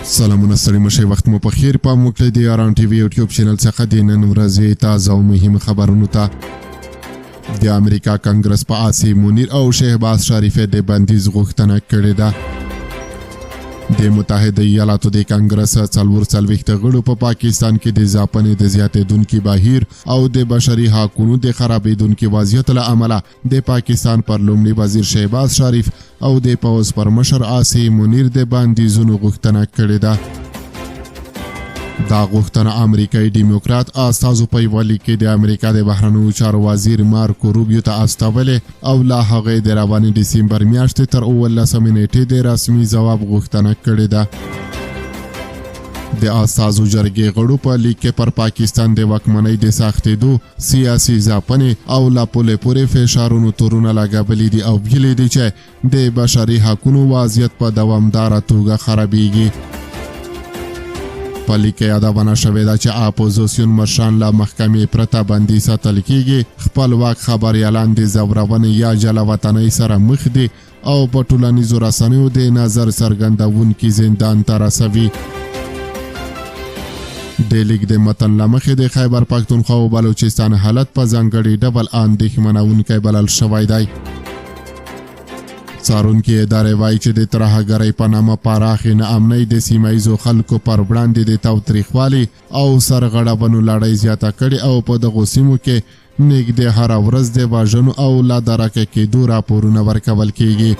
سلامونه، ستړي مه شئ، وخت مو په خیر. پام وکړئ د یاران ټي وي یوټیوب چینل څخه د نن ورځې تازه او مهم خبرونو ته. د امریکا کانګرس په عاصم منیر او شهباز شریف د بندیز غوښتنه کړې ده. د متحده ایالاتو د کانګرس 44 غړو په پاکستان کې د ځپنې د زیاتېدونکي بهیر او د بشري حقونو د خرابېدونکي وضعیت له امله د پاکستان پر لومړي وزیر شهباز شریف او د پوځ پر مشر عاصم منیر د بندیزونو غوښتنه کړې ده. دا غوښتنه امریکایي دیموکرات استازو په یوه لیک کې د امریکا د بهرنیو چارو وزیر مارکو روبیو ته استولې او له هغه یې د روانې ډسمبر میاشتې تر 17مې نیټې د رسمي ځواب غوښتنه کړې ده. د استازو جرګې غړو په لیک کې پر پاکستان د واکمنۍ د سختېدو، سیاسي ځپنې او له پولې پورې فشارونو تورونه لګولي دي او ویلي دي چې د بشري حقونو وضعیت په دوامداره توګه خرابیږي. په لیک کې یادونه شوې ده چې اپوزیسیون مشران له محکمې پرته بندي ساتل کیږي، خپلواک خبریالان د ځورونې یا جلاوطنۍ سره مخ دي او په ټولنیزو رسنیو د نظر څرګندونکي زندان ته رسوي. د لیک د متن له مخې، د خیبر پښتونخوا او بلوچستان حالت په ځانګړي ډول اندېښمنوونکی بلل شوی دی. څارونکي ادارې وایي چې د ترهګرۍ په نامه پراخې ناامنۍ د سیمه ییزو خلکو پر وړاندې د تاوتریخوالي او سرغړونو لړۍ زیاته کړې او په دغو سیمو کې نږدې هره ورځ د وژنو او له درکه کېدو راپورونه ورکول کېږي.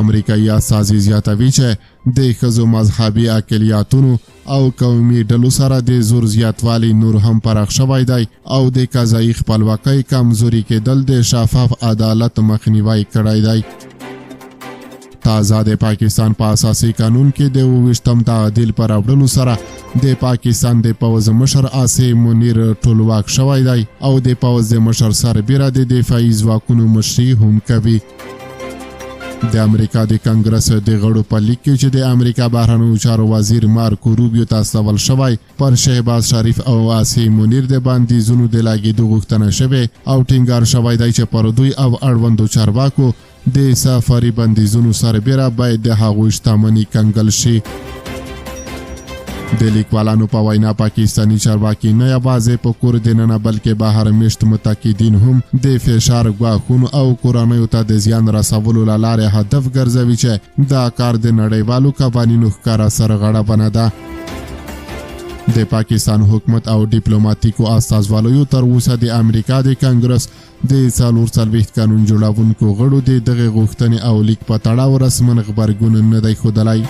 امریکایي استازي زیاتوي چې د ښځو، مذهبي اقلیتونو او قومي ډلو سره د زور زیاتوالی نور هم پراخ شوی دی او د قضایي خپلواکۍ کمزوري کېدل د شفاف عدالت مخنیوی کړی دی. تازه د پاکستان په اساسي قانون کې د 27م تعدیل پر راوړلو سره د پاکستان د پوځ مشر عاصم منیر ټولواک شوی دی او د پوځ د مشر سربیره د دفاعي ځواکونو مشري هم کوي. د امریکا د کانګرس د غړو په لیک کې چې د امریکا بهرنیو چارو وزیر مارکو روبیو ته استول شوی، پر شهباز شریف او عاصم منیر د بندیزونو د لګېدو غوښتنه شوې او ټینګار شوی دی چې پر دوی او اړوندو چارواکو د سفري بندیزونو سربیره باید د هغوی شتمني کنګل شي. د لیکوالانو په وینا، پاکستاني چارواکي نه یوازې په کور دننه بلکې بهر میشت متقدین هم د فشار، ګواښونو او کورنیو ته د زیان رسولو له لارې هدف ګرځوي چې دا کار د نړیوالو قوانینو ښکاره سرغړونه ده. د پاکستان حکومت او ډیپلوماتیکو استازوالیو تر اوسه د امریکا د کانګرس د 44 قانون جوړونکو غړو د دغې غوښتنې او لیک په تړاو رسما غبرګون نه دی ښودلی.